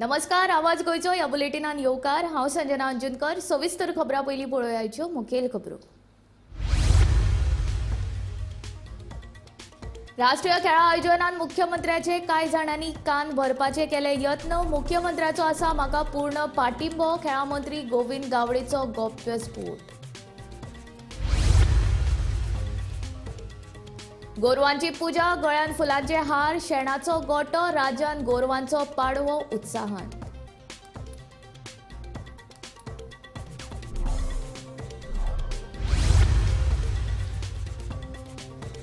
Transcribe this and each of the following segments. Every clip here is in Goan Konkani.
नमस्कार, आवाज गोंयचो ह्या बुलेटिनान येवकार. हांव संजना अंजुनकर. सविस्तर खबरां पयलीं पळोवयाच्यो मुखेल खबरो. राष्ट्रीय खेळां आयोजनान मुख्यमंत्र्याचे कांय जाणांनी कान भरपाचे केले यत्न. मुख्यमंत्र्याचो आसा म्हाका पूर्ण पाठिंबो. खेळां मंत्री गोविंद गावडेचो गोप्य स्फोट. गोरवांची पुजा, गळ्यान फुलांचे हार, शेणाचो गोटो, राज्यान गोरवांचो पाडवो उत्साहान.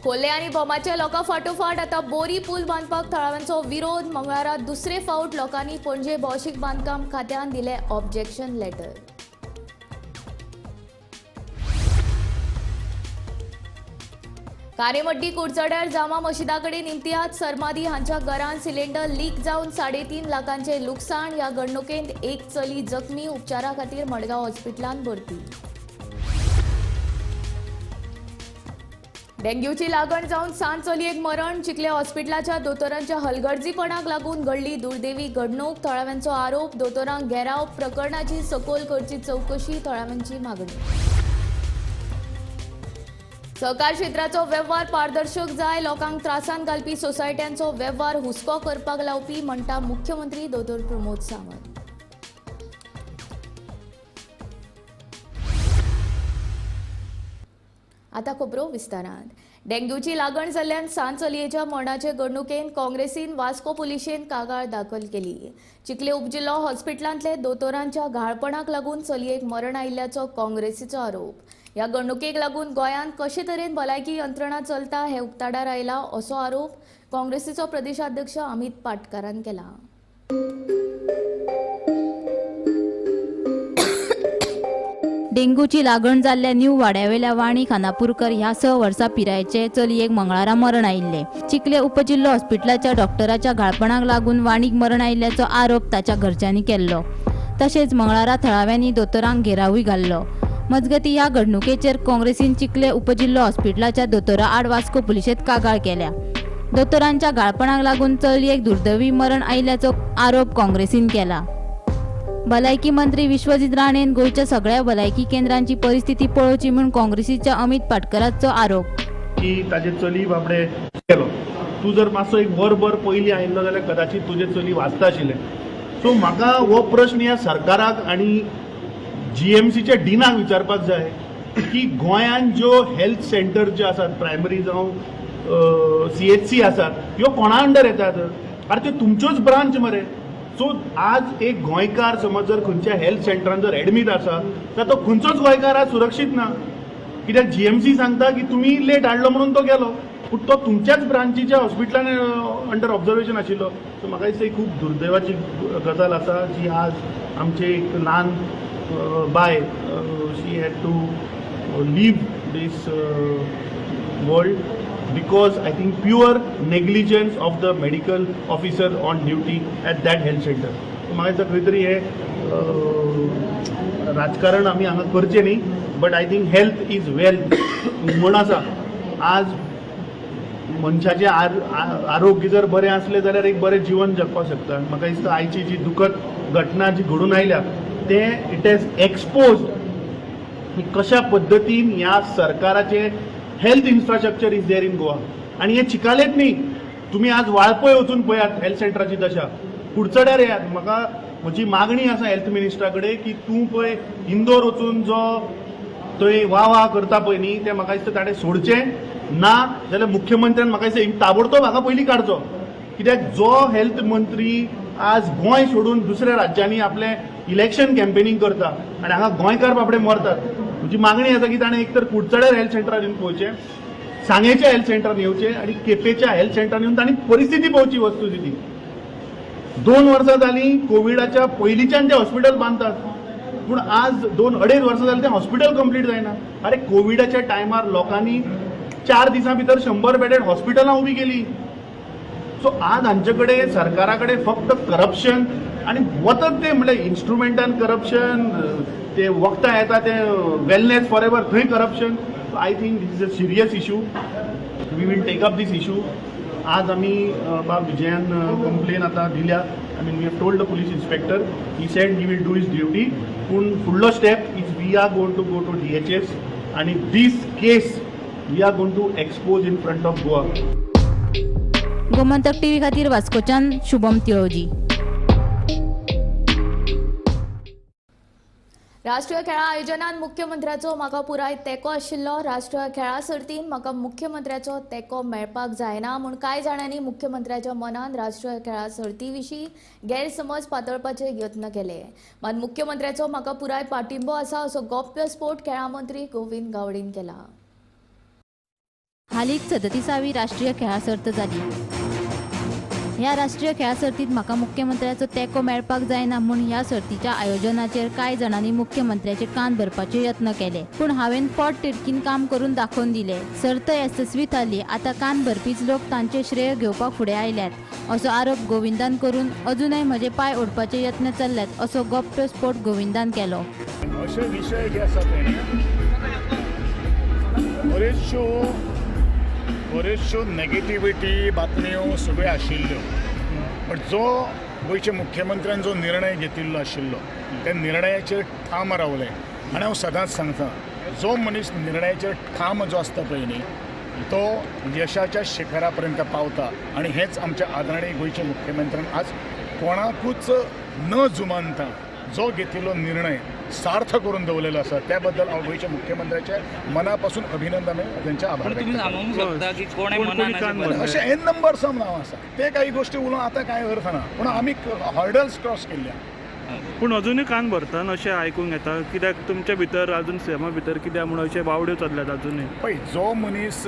कोल्हे आनी बोमाच्या लोकां फाटोफाट आतां बोरी पूल बांदपाक थळाव्यांचो विरोध. मंगळारा दुसरे फावट लोकांनी पणजे भौशीक बांदकाम खात्यान दिले ऑब्जेक्शन लेटर. कारेमड्डी कुडचड्यार जामा मशिदा कडेन इम्तियाज सरमादी हांच्या घरांत सिलिंडर लीक जावन 3.5 लाखांचे लुकसाण. ह्या घडणुकेंत एक चली जखमी, उपचारा खातीर मडगांव हॉस्पिटलांत भरती. डेंग्यूची लागण जावन 7 चलयेक मरण. चिखले हॉस्पिटलाच्या दोतोरांच्या हलगर्जीपणाक लागून घडली दुर्दैवी घडणूक. थळाव्यांचो आरोप, दोतोरांक घेराव, प्रकरणाची सखोल करची चवकशी, थळाव्यांची मागणी. सहकार क्षेत्राचो वेव्हार पारदर्शक जाय, लोकांक त्रासान घालपी सोसायट्यांचो वेव्हार हुस्को करपाक लावपी, म्हणटा मुख्यमंत्री दोतोर प्रमोद सावंत. आता खबरो विस्तारान. डेंग्यूची लागण जाल्ल्यान 7 चलयेच्या मरणाचे घडणुकेन काँग्रेसीन वास्को पुलिशेन कागाळ दाखल केली. चिखले उपजिल्लो हॉस्पिटलांतले दोतोरांच्या घाळपणाक लागून चलयेक मरण आयिल्ल्याचो काँग्रेसीचो आरोप. ह्या घडणुकेक लागून गोंयांत कशे तरेन भलायकी यंत्रणा चलता हे उक्ताडार आयला असो आरोप काँग्रेसीचो प्रदेशाध्यक्ष अमित पाटकारान केला. डेंग्यूची लागण जाल्ल्या न्यू वाड्यावेल्या वाणी खानापूरकर ह्या 6 वर्सां पिरायेचे चलयेक मंगळारा मरण आयिल्लें. चिखले उपजिल्लो हॉस्पिटलाच्या डॉक्टराच्या घाळपणाक लागून वाणीक मरण आयिल्ल्याचो आरोप ताच्या घरच्यांनी केल्लो. तशेंच मंगळारा थळाव्यांनी दोतोरांक घेरावूय घाल्लो. मजगती ह्या घडणुकेचेर काँग्रेसीन चिखले उपजिल्लो हॉस्पिटलाच्या दोतोरा आड वास्को पुलिशेंत कागाळ केल्या. दोतोरांच्या घाळपणाक लागून चलयेक दुर्दैवी मरण आयिल्ल्याचो आरोप काँग्रेसीन केला. भलायकी मंत्री विश्वजीत राणेन गोंयच्या सगळ्या भलायकी केंद्रांची परिस्थिती पळोवची म्हूण काँग्रेसीच्या अमित पाटकराचो आरोप. की ताजे चली बाबडे गेलो, तूं जर मातसो एक वरभर पयलीं आयिल्लो जाल्यार कदाचित तुजें चली वाचता आशिल्लें. सो म्हाका हो प्रश्न ह्या सरकाराक आनी जीएमसीच्या डिनाक विचारपाक जाय की गोंयांत ज्यो हेल्थ सेंटर ज्यो आसात, प्रायमरी जावं सीएचसी आसात, ह्यो कोणा अंडर येतात? आरे त्यो तुमच्योच ब्रांच मरे. सो आज एक गोंयकार समज जर खंयच्या हेल्थ सेंटरान जर एडमीट आसा तर तो खंयचोच गोंयकार आज सुरक्षीत ना. कित्याक जीएमसी सांगता की तुमी लेट हाडलो म्हणून तो गेलो, पूण तो तुमच्याच ब्रांचीच्या हॉस्पिटलान अंडर ऑब्जर्वेशन आशिल्लो. सो म्हाका दिसता ही खूब दुर्दैवाची गजाल आसा जी आज आमचे एक ल्हान बाय, she had to leave this world because I think pure negligence of the medical officer on duty at that health center. म्हाका दिसता खंय तरी हे राजकारण आमी हांगा करचें न्ही, but I think health is wealth म्हण आसा. आज मनशाचें आरोग्य जर बरें आसलें जाल्यार एक बरें जिवन जगपाक शकता. म्हाका दिसता आयची जी दुखद घटना जी घडून आयल्या ते it has exposed की कशा पद्दतीन ह्या सरकाराचें health infrastructure is there in Goa. आनी हे चिकालेच न्ही, तुमी आज वाळपय वचून पळयात हेल्थ सेंटराची दशा, कुडचड्यार येयात. म्हाका म्हजी मागणी आसा हेल्थ मिनिस्टरा कडेन की तूं पळय इंदोर वचून जो थंय वा वा करता पळय न्ही, तें म्हाका दिसता ताणें सोडचें ना जाल्यार मुख्यमंत्र्यान म्हाका दिसता ताबडतोब हाका पयलीं काडचो. कित्याक जो हेल्थ मंत्री आज गोंय सोडून दुसऱ्या राज्यांनी आपलें इलेक्शन कॅम्पेनींग करता आनी हांगा गोंयकार बाबडे मरतात. म्हजी मागणी आसा की ताणें एक तर कुडचड्यार हेल्थ सेंटरार येवन पळोवचें, सांगेच्या हेल्थ सेंटरान येवचें आनी केपेंच्या हेल्थ सेंटरान येवन तांणी परिस्थिती पळोवची. वस्तुस्थिती 2 वर्सां जालीं कोविडाच्या पयलींच्यान तें हॉस्पिटल बांदतात, पूण आज 2-2.5 वर्सां जालीं तें हॉस्पिटल कंप्लीट जायना. आरे कोविडाच्या टायमार लोकांनी 4 दिसां भितर 100 बेडेड हॉस्पिटलां उबीं केलीं. सो आज हांचे कडेन सरकारा कडेन फक्त करप्शन आनी वतत तें म्हणल्यार इन्स्ट्रुमेंटान करप्शन, ते वखदां येता ते वेलनेस फॉर एवर थंय corruption. So I think this is a serious issue. We will take up this issue. आज आमी बाब विजयान कंप्लेन आतां दिल्या. I mean, we have told the police inspector, he said he will do his duty. पूण फुडलो step is we are going to go to DHS आनी this case we are going to expose in front of Goa. Gomantak TV खातीर वास्कोच्यान शुभम तिळोजी. राष्ट्रीय खेळां आयोजनान मुख्यमंत्र्याचो म्हाका पुराय तेंको आशिल्लो. राष्ट्रीय खेळां सर्तीन म्हाका मुख्यमंत्र्याचो तेंको मेळपाक जायना म्हूण कांय जाणांनी मुख्यमंत्र्याच्या मनान राष्ट्रीय खेळां सर्ती विशीं गैरसमज पातळपाचे यत्न केले. मात मुख्यमंत्र्याचो म्हाका पुराय पाठिंबो आसा असो गोप्यस्फोट खेळां मंत्री गोविंद गावडीन केला. हालींच 37वी राष्ट्रीय खेळां सर्त जाली. ह्या राष्ट्रीय खेळां सर्तीत म्हाका मुख्यमंत्र्याचो तेंको मेळपाक जायना म्हूण ह्या सर्तीच्या आयोजनाचेर कांय जाणांनी मुख्यमंत्र्याचे कान भरपाचे यत्न केले. पूण हांवें पोट तिडकीन काम करून दाखोवन दिले. सर्त येसस्वी थारली. आतां कान भरपीच लोक तांचे श्रेय घेवपाक फुडें आयल्यात असो आरोप गोविंदान करून अजूनय म्हजे पांय ओडपाचे यत्न चल्ल्यात असो गोप्यस्फोट गोविंदान केलो. अशे विशय जे आसा ते बऱ्योचश्यो नेगेटिविटी बातम्यो सगळ्यो आशिल्ल्यो, बट जो गोंयच्या मुख्यमंत्र्यान जो निर्णय घेतिल्लो आशिल्लो त्या निर्णयाचेर ठाम रावले. आनी हांव सदांच सांगता, जो मनीस निर्णयाचेर ठाम जो आसता पळय न्ही तो यशाच्या शिखरा पर्यंत पावता. आनी हेंच आमच्या आदरणीय गोंयच्या मुख्यमंत्र्यान आज कोणाकूच न जुमानता जो घेतिल्लो निर्णय सार्थ करून दवरलेलो आसा त्या बद्दल हांव गोंयच्या मुख्यमंत्र्याचे मनापासून अभिनंदन तांचे आभार. अशें एन नंबर्स नांव आसा ते काही गोश्टी उलोवन आतां कांय अर्थ ना, पूण आमी हर्डल्स क्रॉस केल्ल्या. पूण अजुनूय कान भरता अशें आयकूंक येता, कित्याक तुमच्या भितर अजून सीएमा भितर कित्याक म्हूण अशे बावड्यो चल्ल्यात अजुनूय. पळय, जो मनीस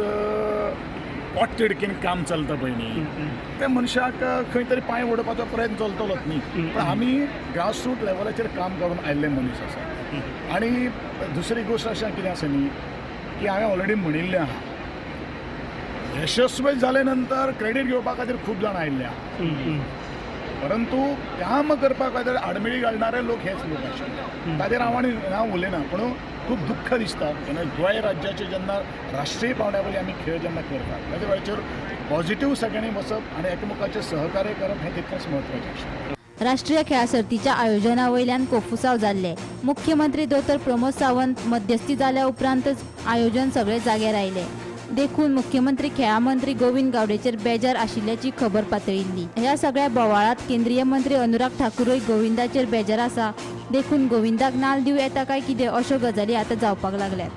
पोटतिडकीन काम चलता पळय न्ही त्या मनशाक खंय तरी पांय ओडपाचो प्रयत्न चलतलोच न्ही. पण आमी ग्रासरूट लेवलाचेर काम करून आयिल्ले मनीस आसा. आनी दुसरी गोश्ट अशें कितें आसा न्ही की हांवें ऑलरेडी म्हणिल्लें आहा, यशस्वी जाले नंतर क्रेडीट घेवपा खातीर खूब जाणां आयिल्ले आहा, परंतु काम करपा खातीर आडमेळी घालणारे लोक हेच लोक आशिल्ले. ताजेर हांव आनी हांव उलयना, पूण खूब दुख्ख दिसता जेन्ना गोंय राज्याचे जेन्ना राष्ट्रीय पावंड्या वयले आमी खेळ जेन्ना करतात ताजे वेळाचेर पॉझिटिव्ह सगळ्यांनी वचप आनी एकमेकाचें सहकार्य करप हें तितलेंच म्हत्वाचें आशिल्लें. राष्ट्रीय खेळां सर्तीच्या आयोजना वयल्यान कोफुसांव जाल्ले. मुख्यमंत्री दोतोर प्रमोद सावंत मध्यस्थी जाल्या उपरांतच आयोजन सगळे जाग्यार आयले. देखून मुख्यमंत्री खेळां मंत्री गोविंद गावडेचेर बेजार आशिल्ल्याची खबर पातळिल्ली. ह्या सगळ्या बोवाळांत केंद्रीय मंत्री अनुराग ठाकूरय गोविंदाचेर बेजार आसा, देखून गोविंदाक नाल दिवं येता काय कितें अश्यो गजाली आतां जावपाक लागल्यात.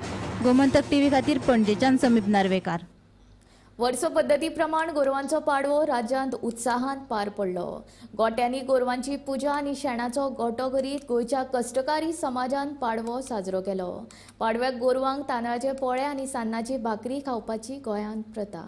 गोमंतक टीव्ही खातीर पणजेच्यान समीप नार्वेकार. वर्स पद्दती प्रमाण गोरवांचो पाडवो राज्यांत उत्साहान पार पडलो. गोट्यांनी गोरवांची पुजा आनी शेणाचो गोटो करीत गोंयच्या कश्टकारी समाजान पाडवो साजरो केलो. पाडव्याक गोरवांक तांदळाचे पोळे आनी सान्नाची भाकरी खावपाची गोंयांत प्रथा.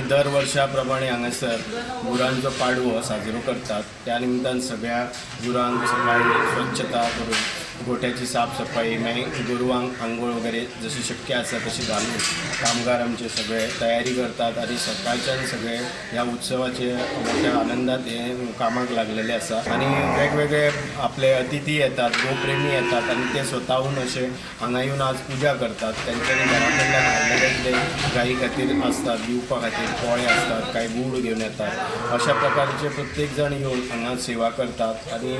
दर वर्षा प्रमाणे हांगासर गुरांचो पाडवो साजरो करतात. त्या निमतान सगळ्या गुरांक सकाळी स्वच्छता करून गोठ्याची साफसफाई, मागीर गोरवांक आंघोळ वगैरे जशी शक्य आसा तशी घालून कामगार आमचे सगळे तयारी करतात आनी सकाळच्यान सगळे ह्या उत्सवाचे मोठ्या आनंदात हे कामाक लागलेले आसा. आनी वेगवेगळे आपले अतिथी येतात, गोप्रेमी येतात आनी ते स्वताहून अशे हांगा येवन आज पुजा करतात. तेंच्यांनी घरा कडल्यान हाडलेले कितें गायी खातीर आसतात, दिवपा खातीर पोळे आसतात, कांय गूड घेवन येतात. अशा प्रकारचे प्रत्येक जाण येवन हांगा सेवा करतात आनी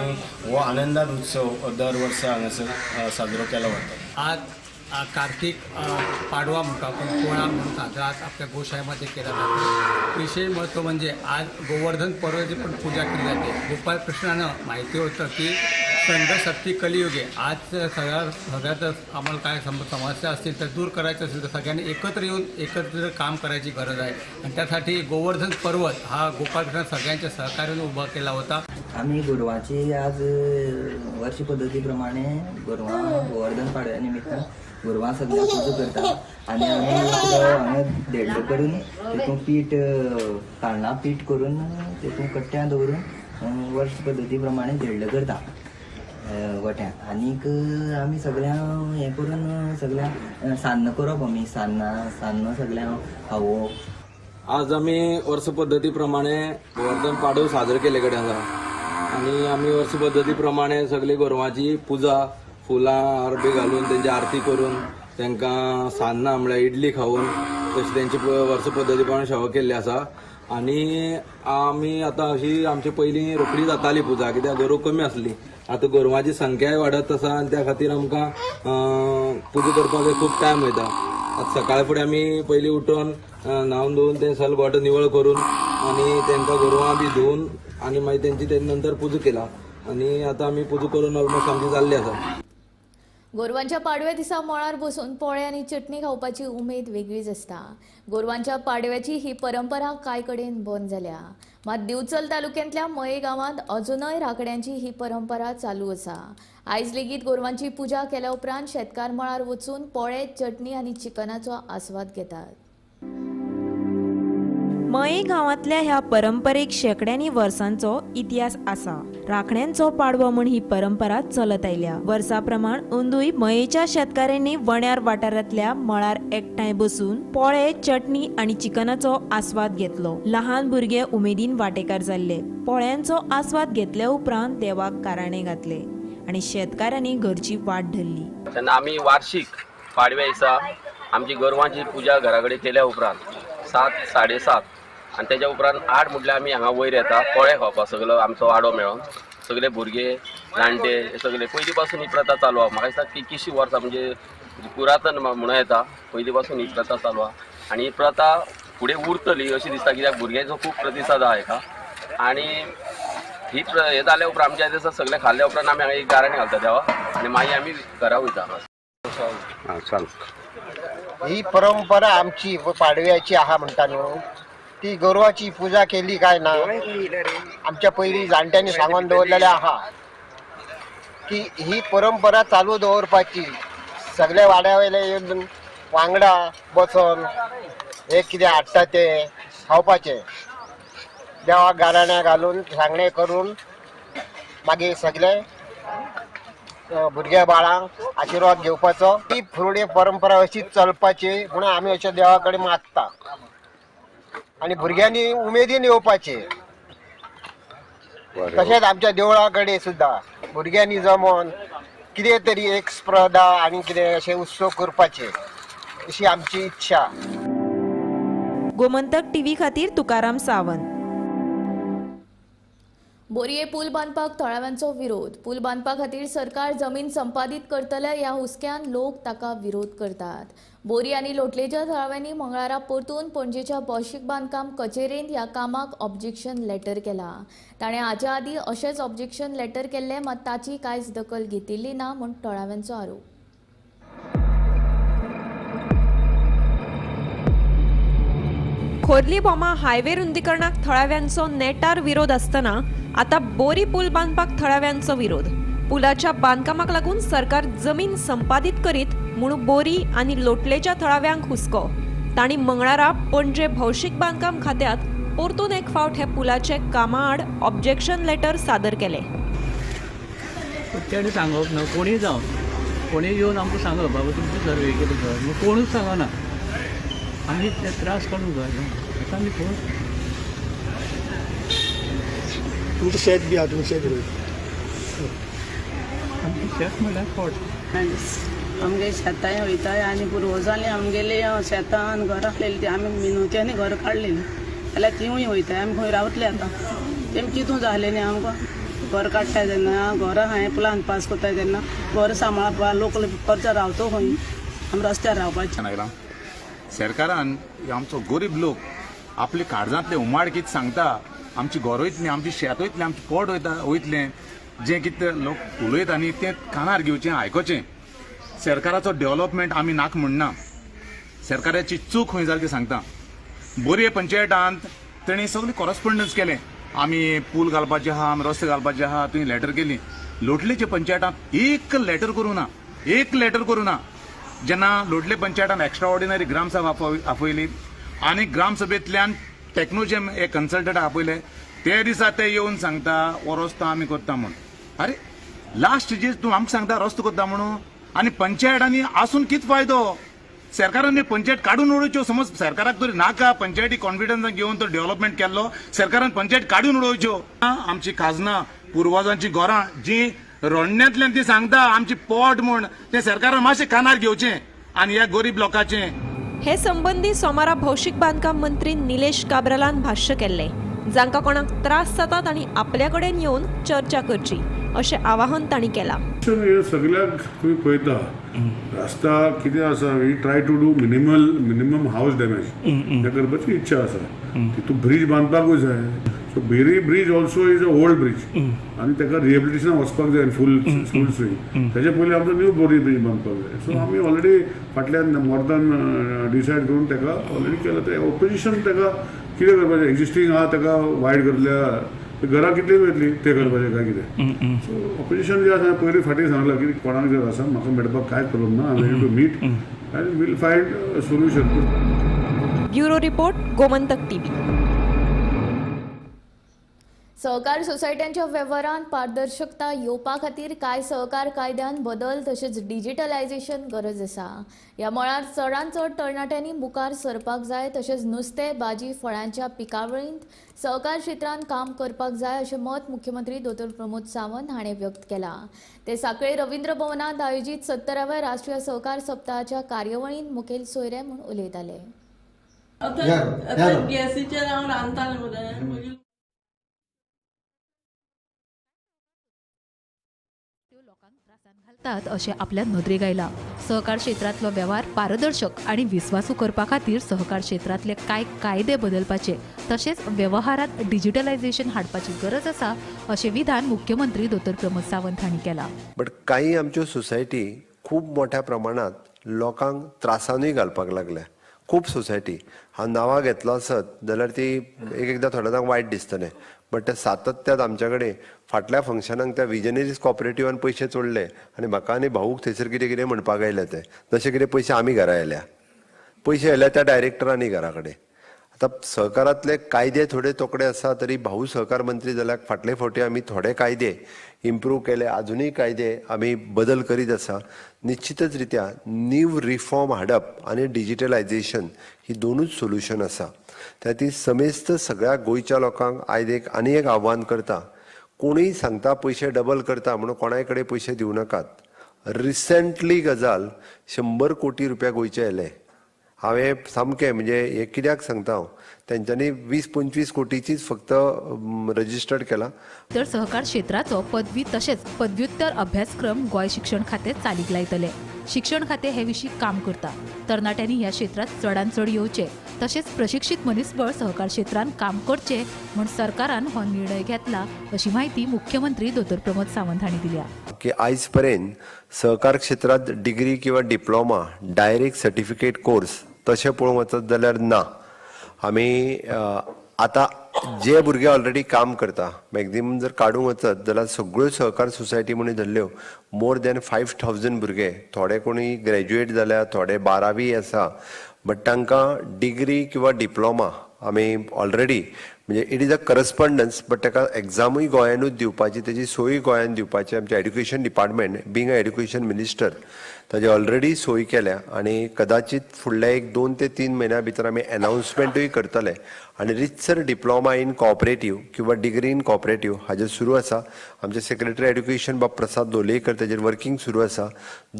हो आनंदात उत्सव दर वर्सा हांगासर साजरो केलो वता. आज कार्तिक पाडवा म्हणतो आपण, पोळा म्हणून साजरा आज आपल्या गोशाळेमध्ये केला जातो. विशेष महत्त्व म्हणजे आज गोवर्धन पर्वाची पण पूजा केली जाते. गोपाल कृष्णानं माहिती होतं की संघशक्ती कलियुगे. आज सगळ्यात आम्हाला काय समस्या असतील तर दूर करायचं असेल तर सगळ्यांनी एकत्र येऊन एकत्र काम करायची गरज आहे आणि त्यासाठी गोवर्धन पर्वत हा गोपालकृष्ण सगळ्यांच्या सहकार्याने उभा केला होता. आमी गोरवांची आज वर्ष पद्दती प्रमाणे गोरवां गोवर्धन पाडव्या निमित्तान गोरवां सगळ्या पुजा करता आनी आमी हांगा धेडलो करून तितून पीठ तांदळां पीठ करून तितून कट्ट्यां दवरून वर्ष पद्दती प्रमाणे धेडलो करता गोठ्यान. आनीक आमी सगळ्यां हें करून सगळ्यां सान्नां करप, आमी सान्नां सगळ्यां खावप. आज आमी वर्स पद्दती प्रमाणे गोवर्धन पाडव साजरो केल्ले कडेन आसा आनी आमी वर्स पद्दती प्रमाणे सगळी गोरवांची पुजा, फुलां हार बी घालून तेंची आरती करून तांकां सान्नां म्हळ्यार इडली खावन तशी तेंची वर्स पद्दती प्रमाणे सेवा केल्ली आसा. आनी आमी आतां अशी आमची पयलीं रोखडी जाताली पुजा, कित्याक गोरवां कमी आसली. आतां गोरवांची संख्याय वाडत आसा आनी त्या खातीर आमकां पुजा करपाक खूब टायम वयता. आतां सकाळ फुडें आमी पयलीं उठून न्हांवन धुवन तें सगळें गोठो निवळ करून आनी तेंकां गोरवां बी धुवन आनी मागीर तेंची तेजे नंतर पुजा केला आनी आतां आमी पुजा करून ऑलमोस्ट आमची जाल्ली आसा. गोरवांच्या पाडव्या दिसा मळार बसून पोळे आनी चटणी खावपाची उमेद वेगळीच आसता. गोरवांच्या पाडव्याची ही परंपरा कांय कडेन बंद जाल्या. मात दिवचल तालुक्यांतल्या मये गांवांत अजूनय राखड्यांची ही परंपरा चालू आसा. आयज लेगीत गोरवांची पुजा केल्या उपरांत शेतकार मळार वचून पोळे, चटणी आनी चिकनाचो आस्वाद घेतात. मये गांवांतल्या ह्या परंपरेक शेंकड्यांनी वर्सांचो इतिहास आसा. राखण्यांचो पाडवो म्हूण ही परंपरा चलत आयल्या. वर्सा प्रमाण अंदूय मयेच्या शेतकाऱ्यांनी वण्यार वाठारांतल्या मळार एकठांय बसून पोळे, चटणी आनी चिकनाचो आस्वाद घेतलो. लहान भुरगे उमेदीन वांटेकार जाल्ले. पोळ्यांचो आस्वाद घेतल्या उपरांत देवाक काराणे घातले आनी शेतकाऱ्यांनी घरची वाट धरली. तेन्ना आमी वार्षिक पाडव्या दिसा आमची गोरवांची पुजा घरा कडेन केल्या उपरांत 7, 7:30 आनी तेज्या उपरांत 8 म्हटल्यार आमी हांगा वयर येता पोळे खावपाक. सगळो आमचो वाडो मेळोन सगळे भुरगे जाणटे सगळे पयलीं पासून ही प्रथा चालू आहा. म्हाका दिसता कितकीशीं वर्सां म्हणजे पुरातन म्हणूं येता, पयलीं पासून ही प्रथा चालू आहा आनी ही प्रथा फुडें उरतली अशी दिसता, कित्याक भुरग्यांचो खूब प्रतिसाद आहा हेका. आनी ही हें जाल्या उपरांत आमच्या दिसा सगळें खाल्ल्या उपरांत आमी हांगा एक गाराणें घालता देवा आनी मागीर आमी घरा वयता. चाल. ही परंपरा आमची पाडव्याची आहा म्हणटा न्हू, ती गोरवाची पुजा केली काय ना आमच्या पयलीं जाणट्यांनी सांगून दवरलेलें आहा की ही परंपरा चालू दवरपाची. सगळ्या वाड्या वयले येवन वांगडा बसोन हे कितें हाडटा ते खावपाचें, देवाक गाराण्यां घालून सांगणें करून मागीर सगळे भुरग्या बाळांक आशिर्वाद घेवपाचो. ही फुडली परंपरा अशीच चलपाची म्हणून आमी अशें देवा कडेन मागता आनी भुरग्यांनी उमेदीन येवपाचें. तशेंच आमच्या देवळा कडेन सुद्दां भुरग्यांनी जमोन कितें तरी एक स्पर्धा आनी कितें अशें उत्सव करपाचे अशी आमची इच्छा. गोमंतक टीव्ही खातीर तुकाराम सावंत. बोरये पूल बांदपाक थळाव्यांचो विरोध. पूल बांदपा खातीर सरकार जमीन संपादीत करतले ह्या हुस्क्यान लोक ताका विरोध करतात. बोरी आनी लोटलेच्या थळाव्यांनी मंगळारा परतून पणजेच्या भौशीक बांदकाम कचेरेंत ह्या कामाक ऑब्जेक्शन लेटर केला. ताणें हाच्या आदीं अशेंच ऑब्जेक्शन लेटर केल्लें, मात ताची कांयच दखल घेतिल्ली ना म्हूण थळाव्यांचो आरोप. खोर्ली भोमा हायवे रुंदीकरणाक थळाव्यांचो नेटार विरोध आसतना आतां बोरी पूल बांदपाक थळाव्यांचो विरोध. पुलाच्या बांदकामाक लागून सरकार जमीन संपादीत करीत म्हूण बोरी आनी लोटलेच्या थळाव्यांक हुस्को. तांणी मंगळारा पणजे भौशीक बांदकाम खात्यांत परतून एक फावट हे पुलाचे कामाआड ऑब्जेक्शन लेटर सादर केले. तेणें सांगप ना, कोणीय जावं कोणीय येवन आमकां सांगप बाबा तुमची सर्वे केली खंय, म्हूण कोणूच सांगना. आमी ते त्रास काडूंक जाय आतां आमी कोण. तुमचें शेत बी आहा, तुमी शेत रोयता? आमचें शेत म्हणल्यार पोट. आमगे शेतांय वयताय आनी पुर्वजांनी आमगेले शेतां आनी घरां आसलेली ती आमी मिनोत्यांनी घर काडलेली जाल्यार तिवूय वयताय. आमी खंय रावतले आतां? तेम चितूं जालें न्ही आमकां घर काडटाय तेन्ना, घरां हांवें प्लान पास करताय तेन्ना घर सांबाळपा लोक खर्च रावतो खंय, आमी रस्त्यार रावपाचें. आयलां सरकारान आमचो गरीब लोक आपले काळजांतले उमाळ कितें सांगता, आमची घर वयतली, आमची शेत वयतलें, आमचें पोट वयतलें, जें कितें लोक उलयता न्ही तें कानार घेवचें, आयकोचें. सरकाराचो डेव्हलपमेंट आमी नाक म्हणना, सरकाराची चूक खंय जाली ती सांगता. बोरये पंचायतांत तेणी सगळें कॉरस्पोंडन्स केलें, आमी पूल घालपाचे आहा, आमी रस्ते घालपाचे आहा, तुवें लेटर केली. लोटलेच्या पंचायतांत एक लेटर करूं ना, एक लेटर करूं ना. जेन्ना लोटले पंचायतान एक्स्ट्रा ऑर्डिनरी ग्रामसभा आपयली आनी ग्रामसभेंतल्यान टेक्नोजेम एक कन्सल्टंट आपयले, ते दिसा ते येवन सांगता हो रस्तो आमी करता म्हूण. अरे लास्ट जे तूं आमकां सांगता रस्तो करता म्हणून, आनी पंचायतांनी आसून कितें फायदो? सरकारान पंचायत काडून उडोवच्यो. समज सरकाराक तरी नाका पंचायती कॉन्फिडन्सान घेवन तो डेव्हलपमेंट केल्लो, सरकारान पंचायत काडून उडोवच्यो. आमची खाजनां, पुर्वजांची घरां जी रडण्यांतल्यान ती सांगता आमची पोट म्हूण, तें सरकारान मातशें कानार घेवचें आनी ह्या गरीब लोकांचें. हे संबंदी सोमारा भौशीक बांदकाम मंत्री निलेश काब्रालान भाष्य केल्लें. जांकां कोणाक त्रास जाता तांणी आपल्या कडेन येवन चर्चा करची अशें आवाहन तांणी केलां. सगळ्याक तुमी पळयता रस्ता कितें आसा, we try to do minimum house damage हें करपाची इच्छा आसा. तितून ब्रीज बांदपाकूय जाय. So Berry bridge also is a old bridge आनी ताका रिहेबिलिटेशन वचपाक जाय फूल फूल स्विंग. ताजे पयलीं आमचो न्यू बोरी ब्रीज बांदपाक जाय. सो आमी ऑलरेडी फाटल्यान मोर्दान डिसायड करून ताका ऑलरेडी केलां. तें ओपोजिशन ताका कितें करपाचें, एग्जिस्टींग आहा ताका वायट करतल्या, घरां कितलीं वयतलीं तें करपाचें काय कितें. सो ऑपोजिशन जें आसा पयलीं फाटीं सांगलां की कोणाक जर आसा म्हाका मेळपाक कांयच प्रॉब्लम ना, I am ready to meet and we'll find a solution. Bureau report, Gomantak TV. सहकार सोसायट्यांच्या वेव्हारांत पारदर्शकता येवपा खातीर कांय सहकार कायद्यान बदल तशेंच डिजिटलायझेशन गरज आसा. ह्या मळार चडांत चड तरणाट्यांनी मुखार सरपाक जाय तशेंच नुस्तें, भाजी, फळांच्या पिकावळींत सहकार क्षेत्रांत काम करपाक जाय अशें मत मुख्यमंत्री दोतोर प्रमोद सावंत हाणें व्यक्त केलां. ते सांखळे रवींद्र भवनांत आयोजीत 70व्या राष्ट्रीय सहकार सप्ताहाच्या कार्यावळींत मुखेल सोयरे म्हूण उलयताले. घालतात अशें आपल्या नदरेक आयलां. सहकार क्षेत्रांतलो वेव्हार पारदर्शक आनी विस्वासू करपा खातीर सहकार क्षेत्रांतले कांय कायदे बदलपाचे तशेंच वेव्हारांत डिजिटलायझेशन हाडपाची गरज आसा अशें विधान मुख्यमंत्री दोतोर प्रमोद सावंत हांणी केलां. बट कांय आमच्यो सोसायटी खूब मोठ्या प्रमाणांत लोकांक त्रासानूय घालपाक लागल्या. खूब सोसायटी हांव नांवां घेतलो आसत जाल्यार ती एक एकदां थोड्या जाणांक वायट दिसतलें, बट ते सातत्यात आमच्या कडेन फाटल्या फंक्शनाक त्या विजनरीज कॉपरेटिवान पयशे चोडले आनी म्हाका आनी भाऊक थंयसर कितें कितें म्हणपाक आयले ते, जशे कितें पयशे आमी घरा आयल्या, पयशे आयल्या त्या डायरेक्टरांनी घरा कडेन. आतां सहकारांतले कायदे थोडे तोकडे आसा तरी भाऊ सहकार मंत्री जाल्यार फाटले फावटी आमी थोडे कायदे इम्प्रूव केले, आजुनूय कायदे आमी बदल करीत आसा. निश्चितच रित्या न्यू रिफॉर्म हाडप आनी डिजिटलायझेशन ही दोनूच सोल्युशन आसा. त्या ती समेस्त सगळ्या गोंयच्या लोकांक आयज एक आनी एक आव्हान करता, कोणूय सांगता पयशे डबल करता म्हणून कोणाय कडेन पयशे दिवं नाकात. रिसेंटली गजाल 100 कोटी रुपया गोंयचे आयले. हांवें सामकें म्हणजे हें कित्याक सांगता हांव, तेंच्यांनी 20-25 कोटीचीच फक्त रजिस्टर्ड केला. तर सहकार क्षेत्राचो पदवी तशेंच पदव्युत्तर अभ्यासक्रम गोंय शिक्षण खातें चालीक लायतले. शिक्षण खातें हे विशीं काम करता. तरणाट्यांनी ह्या क्षेत्रांत चडांत चड येवचें तशेंच प्रशिक्षीत मनीसबळ सहकार क्षेत्रांत काम करचें म्हूण सरकारान हो निर्णय घेतला अशी माहिती मुख्यमंत्री दोतोर प्रमोद सावंत हांणी दिल्या. की आयज पर्यंत सहकार क्षेत्रांत डिग्री किंवा डिप्लोमा डायरेक्ट सर्टिफिकेट कोर्स तशें पळोवंक वचत जाल्यार ना. आमी आतां जे भुरगे ऑलरेडी काम करता मॅक्झिमम जर काडूंक वचत जाल्यार सगळ्यो सहकार सोसायटी म्हणून धरल्यो मोर दॅन 5000 भुरगे, थोडे कोणी ग्रॅज्युएट जाल्या, थोडे 12वी आसा, बट तांकां डिग्री किंवा डिप्लोमा आमी ऑलरेडी म्हणजे it is a correspondence, but ताका एग्जामूय गोंयानूच दिवपाची, तेजी सोय गोंयान दिवपाची. आमचे education department being a education minister ताजी ऑलरेडी सोय केल्या आनी कदाचित फुडल्या एक 2 ते 3 म्हयन्या भितर आमी एनावन्समेंटूय करतले आनी रितसर डिप्लोमा इन कॉपरेटीव किंवा डिग्री इन कॉपरेटीव हाजेर सुरू आसा. आमचे सेक्रेटरी एड्युकेशन बाब प्रसाद लोलयेकर ताजेर वर्किंग सुरू आसा.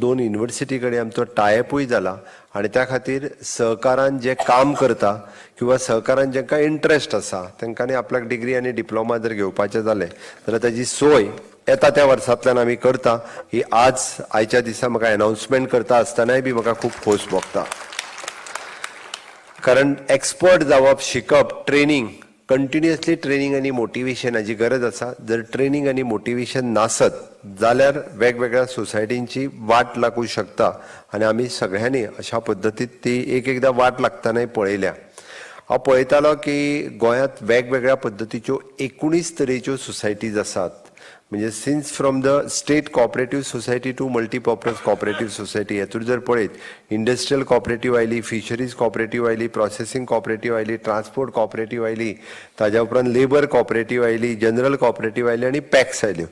2 युनिवर्सिटी कडेन आमचो टायअपूय जाला आनी त्या खातीर सहकारान जे काम करता किंवा सहकारान जांकां इंट्रस्ट आसा तांकां आपल्याक डिग्री आनी डिप्लोमा जर घेवपाचें जालें जाल्यार ताजी सोय येता त्या वर्सांतल्यान आमी करता. ही आज आयच्या दिसा म्हाका एनावन्समेंट करता आसतनाय बी म्हाका खूब खोस भोगता, कारण एक्सपर्ट जावप, शिकप, ट्रेनींग, कंटिन्युअसली ट्रेनींग आनी मोटिवेशनाची गरज आसा. जर ट्रेनींग आनी मोटिवेशन नासत जाल्यार वेगवेगळ्या सोसायटींची वाट लागूं शकता आनी आमी सगळ्यांनी अशा पद्दतीत ती एक एकदां वाट लागतनाय पळयल्या. हांव पळयतालो की गोंयांत वेगवेगळ्या पद्दतीच्यो 19 तरेच्यो सोसायटीज आसात. म्हणजे since from the state cooperative society to multipurpose cooperative society हेतून जर पळयत इंडस्ट्रियल कॉपरेटीव आयली, फिशरीज कॉपरेटीव आयली, प्रोसेसींग कॉपरेटीव आयली, ट्रान्सपोर्ट कॉपरेटीव आयली, ताज्या उपरांत लेबर कॉपरेटीव आयली, जनरल कॉपरेटीव आयली आनी पॅक्स आयल्यो.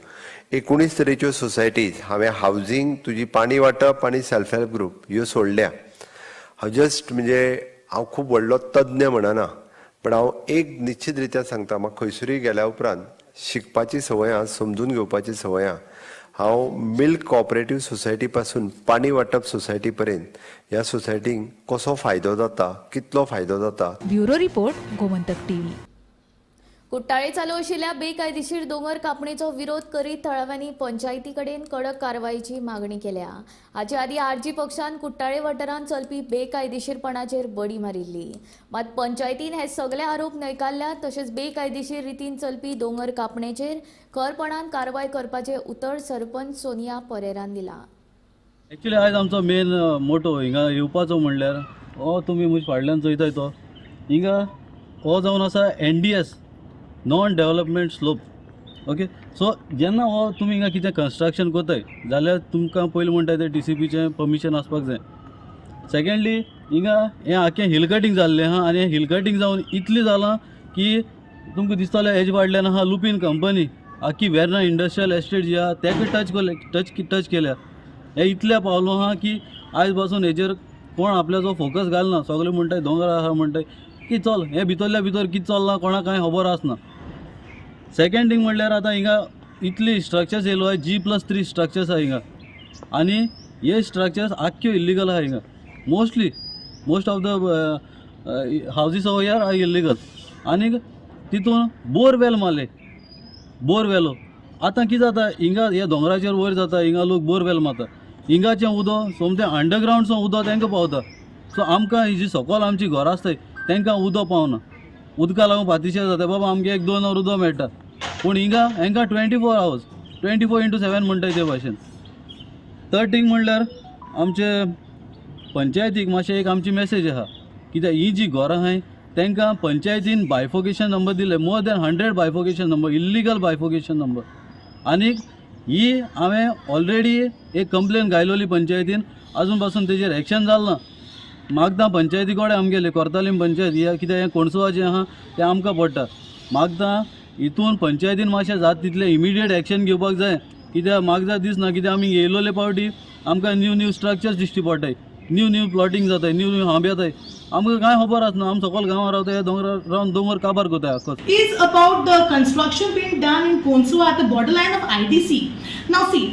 19 तरेच्यो सोसायटीज. हांवें हावजींग, तुजी पाणी वांटप आनी सेल्फ हेल्प ग्रूप ह्यो सोडल्या. हांव जस्ट म्हणजे हांव खूब व्हडलो तज्ञ म्हणना, पण हांव एक निश्चित रित्या सांगता, म्हाका खंयसरूय गेल्या उपरांत शिकपाची संवय आहा, समजून घेवपाची संवय आहा. हांव मिल्क कॉपरेटीव सोसायटी पासून पाणी वांटप सोसायटी पर्यंत ह्या सोसायटींक कसो फायदो जाता, कितलो फायदो जाता. Bureau report, Gomantak TV. Cortalim चालू आशिल्ल्या बेकायदेशीर दोंगर कापणीचो विरोध करीत थळाव्यांनी पंचायती कडेन कडक कारवायची मागणी केल्या. हाचे आदीं आरजी पक्षान कुट्टाळे वाठारांत चलपी बेकायदेशीरपणाचेर बडी मारिल्ली. मात पंचायतीन हे सगळे आरोप न्हयकारल्यात. तशेंच बेकायदेशीर रितीन चलपी दोंगर कापणेचेर खरपणान कारवाय करपाचें उतर सरपंच सोनिया परेरान दिलां. एक्चुअली आयज आमचो मेन मोटो हिंगा येवपाचो म्हणल्यार हो तुमी म्हजे फाटल्यान चोयताय तो हिंगा हो जावन आसा NDS, non development slope. Okay, so जेन्ना हो तुमी हिंगा कितें कन्स्ट्रक्शन करताय जाल्यार तुमकां पयलीं म्हणटा तें TCPचें परमिशन आसपाक जाय. सेकेंडली हिंगा हें आख्खें हिल कटींग जाल्लें आहा आनी हें हिल कटींग जावन इतलें जालां की तुमकां दिसतलें हेजे फाटल्यान आहा लुपीन कंपनी, आख्खी वेर्ना इंडस्ट्रियल एस्टेट जी आहा तेका टच केल्या. हें इतलें पावलो आहा की आयज पासून हेजेर कोण आपल्याचो फोकस घालना. सगळे म्हणटाय दोंगर आहा म्हणटाय की चल हें भितरल्या भितर कितें चल्लां कोणाक कांय खबर आसना. सेकेंड थींग म्हणल्यार आतां हिंगा इतली स्ट्रक्चर्स येयलो आहा, G+3 structures आहा हिंगा आनी हे स्ट्रक्चर्स आख्ख्यो इल्लिगल आहा हिंगा. Mostly most of the houses over here are illegal. आनी तितून बोरवेल मारले, बोरवेलो आतां कितें जाता हिंगा हे दोंगराचेर वयर जाता, हिंगा लोक बोरवेल मारता, हिंगाचें उदक सोमतें अंडरग्रावंडसून उदक तांकां पावता. सो आमकां ही जी सकयल आमची घरां आसताय तांकां उदक पावना, उदका लागून पातिशेर जाता. बाबा आमगे 1-2 वर उदक मेळटा, पूण हिंगा हेंकां 24 आवर्स 24x7 म्हणटाय ते भाशेन. थर्ड थींग म्हणल्यार आमचे पंचायतीक मातशें एक आमची मॅसेज आहा कित्याक ही जी घरां आहाय तांकां पंचायतीन बायफोकेशन नंबर दिले, more than 100 bifurcation number, illegal bifurcation number. आनीक ही हांवें ऑलरेडी एक कंप्लेन घायलोली पंचायतीन, आजून पासून तेजेर एक्शन जालें ना. मागता पंचायती कडेन आमगेले कोर्तालीम पंचायत ही कित्याक हें कोणसुवाचें आहा तें आमकां पडटा. मागता हितून पंचायतीन मातशें जाता तितलें इमिडिएट एक्शन घेवपाक जाय कित्याक म्हाका दिसना कित्याक आमी येयलोले पावटी आमकां न्यू न्यू स्ट्रक्चर्स दिश्टी पडटाय, न्यू न्यू प्लॉटींग जाताय, न्यू न्यू हांब येताय, आमकां कांय खबर आसना. आमी सकयल गांवां रावताय, दोंगरार रावन दोंगर काबार करताय आख्खो. Is about the construction being done in Konsua at the borderline of IDC. Now see,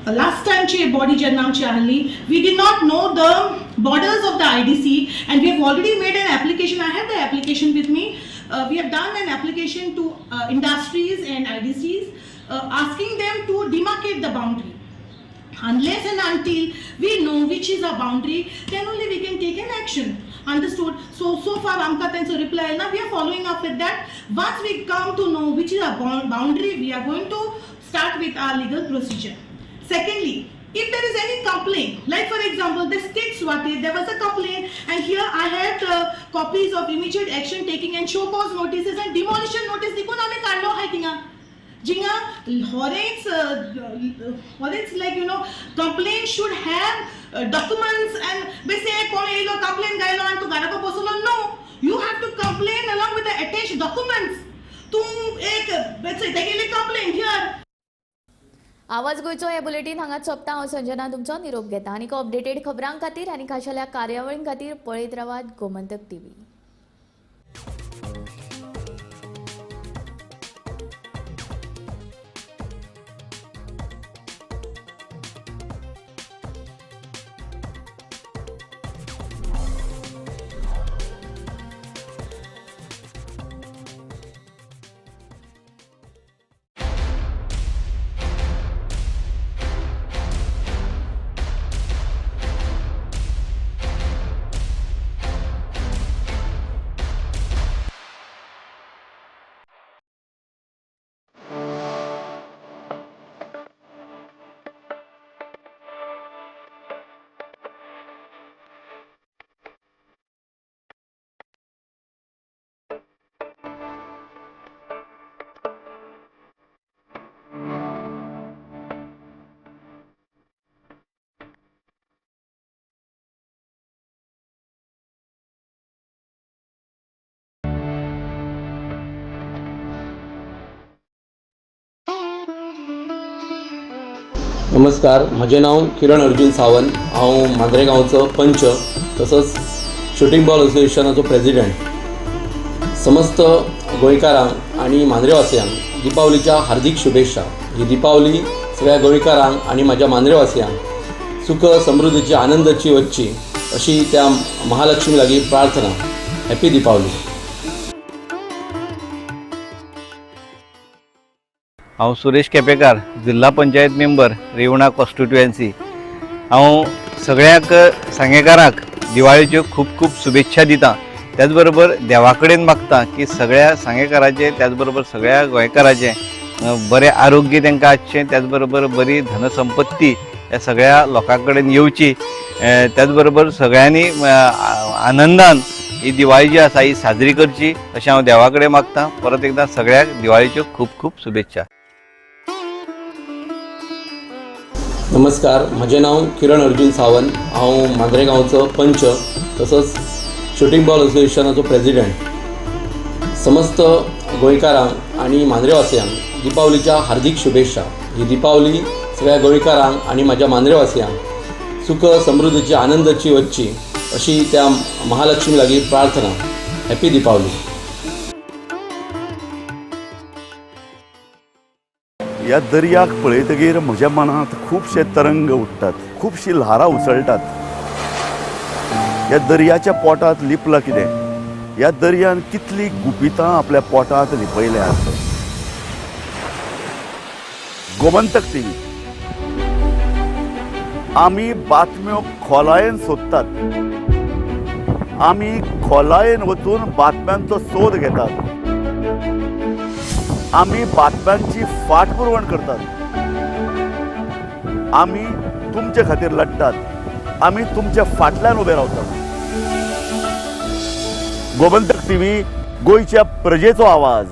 last time che body जेन्ना आमची आहली, we did not know the borders of the IDC and we have already made an application. I have the application with me. We have done an application to industries and IDCs asking them to demarcate the boundary. Unless and until we know which is our boundary, then only we can take an action. Understood? So far amka tencho reply na, we are following up with that. Once we come to know which is our boundary, we are going to start with our legal procedure. Secondly, if there is any complaint, like for example, the state Swati, there was a complaint, and here I have the copies of immediate action taking and show cause notices and demolition notice. Dikun ame kadlo hai tinga. जिंगा होरेच होरेच like complain should have documents and बेसे कोण येयलो कंप्लेन गायलो आनी तूं घराको बसलो. No, you have to complain along with the attach documents. तूं एक तेगेली कंप्लेन here. आवाज गोंयचो हे बुलेटीन हांगाच सोंपता. हांव संजना तुमचो निरोप घेता. आनी अपडेटेड खबरां खातीर आनी खाशेल्या कार्यावळीं खातीर पळयत रावात गोमंतक टीव्ही. नमस्कार, म्हजें नांव किरण अर्जुन सावंत. हांव मांद्रे गांवचो पंच तसोच शुटींग बॉल असोसिएशनाचो प्रेजिडेंट. समस्त गोंयकारांक आनी मांद्रेवासियांक दिपावलीच्या हार्दीक शुभेच्छा. ही दिपावली सगळ्या गोंयकारांक आनी म्हाज्या मांद्रेवासियांक सुख समृद्धीची आनंदाची वच्ची अशी त्या महालक्ष्मी लागीं प्रार्थना. हॅपी दिपावली. हांव सुरेश केपेकार, जिल्हा पंचायत मेंबर, रेवणा कॉन्स्टिट्युएन्सी. हांव सगळ्यांक सांगेकारांक दिवाळेच्यो खूब खूब शुभेच्छा दिता. त्याच बरोबर देवा कडेन मागता की सगळ्या सांगेकाराचें त्याच बरोबर सगळ्या गोंयकाराचें बरें आरोग्य तांकां आसचें, त्याच बरोबर बरी धनसंपत्ती ह्या सगळ्या लोकां कडेन येवची, त्याच बरोबर सगळ्यांनी आनंदान ही दिवाळी जी आसा ही साजरी करची अशें हांव देवा कडेन मागता. परत एकदां सगळ्यांक दिवाळेच्यो खूब खूब शुभेच्छा. नमस्कार, म्हजें नांव किरण अर्जुन सावंत. हांव मांद्रे गांवचो पंच तसोच शुटींग बॉल असोसिएशनाचो प्रेजिडेंट. समस्त गोंयकारांक आनी मांद्रेवासियांक दिपावलीच्या हार्दीक शुभेच्छा. ही दिपावली सगळ्या गोंयकारांक आनी म्हाज्या मांद्रेवासियांक सुख समृद्धीची आनंदाची वच्ची अशी त्या महालक्ष्मी लागीं प्रार्थना. हॅपी दिपावली. ह्या दर्याक पळयतगीर म्हज्या मनांत खुबशे तरंग उठ्ठात, खुबशीं ल्हारां उसळटात. ह्या दर्याच्या पोटांत लिपलां कितें? ह्या दर्यान कितलीं गुपितां आपल्या पोटांत लिपयल्यांत. गोमंतक टीव्ही आमी बातम्यो खोलायेन सोदतात, आमी खोलायेन वचून बातम्यांचो सोद घेतात, आमी बातम्यांची फाटपुरवण करतात, आमी तुमचे खातीर लढतात, आमी तुमच्या फाटल्यान उबे रावतात. गोमंतक टीव्ही, गोंयच्या प्रजेचो आवाज.